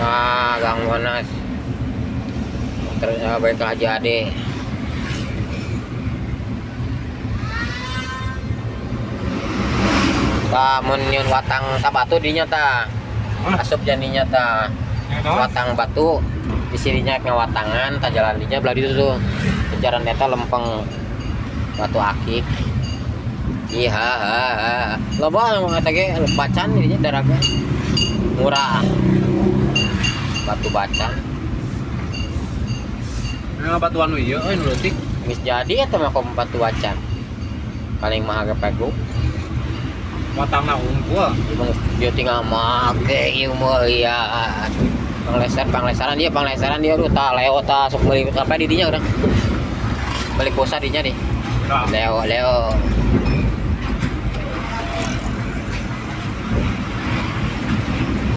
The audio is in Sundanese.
Nah, Gang Monas. Terus bengkel Haji Ade. Tah mun nyieun watang ta batu dinya tah. Asup jadinya tah. Watang batu di sininya ngawatangan tah jalan dinya belah ditu tuh. Jalan eta lempeng batu akik. Iya, ha, ha. Loba anu eta ge bacan dinya daraga. Murah. Batu bacan. Nah, batuan nu ieu euy nu leutik. Geus jadi eta mah kom batu bacan. Paling mahal ge pegu. Watangna unggul. Emang dia tinggal make ieu mah iya. Pangleser, pangleseran dia, pangleseran dia aduh tah leo tah sok meuli apa di dinya urang. Beli pulsa dinya deh. Nah, Leo, Leo.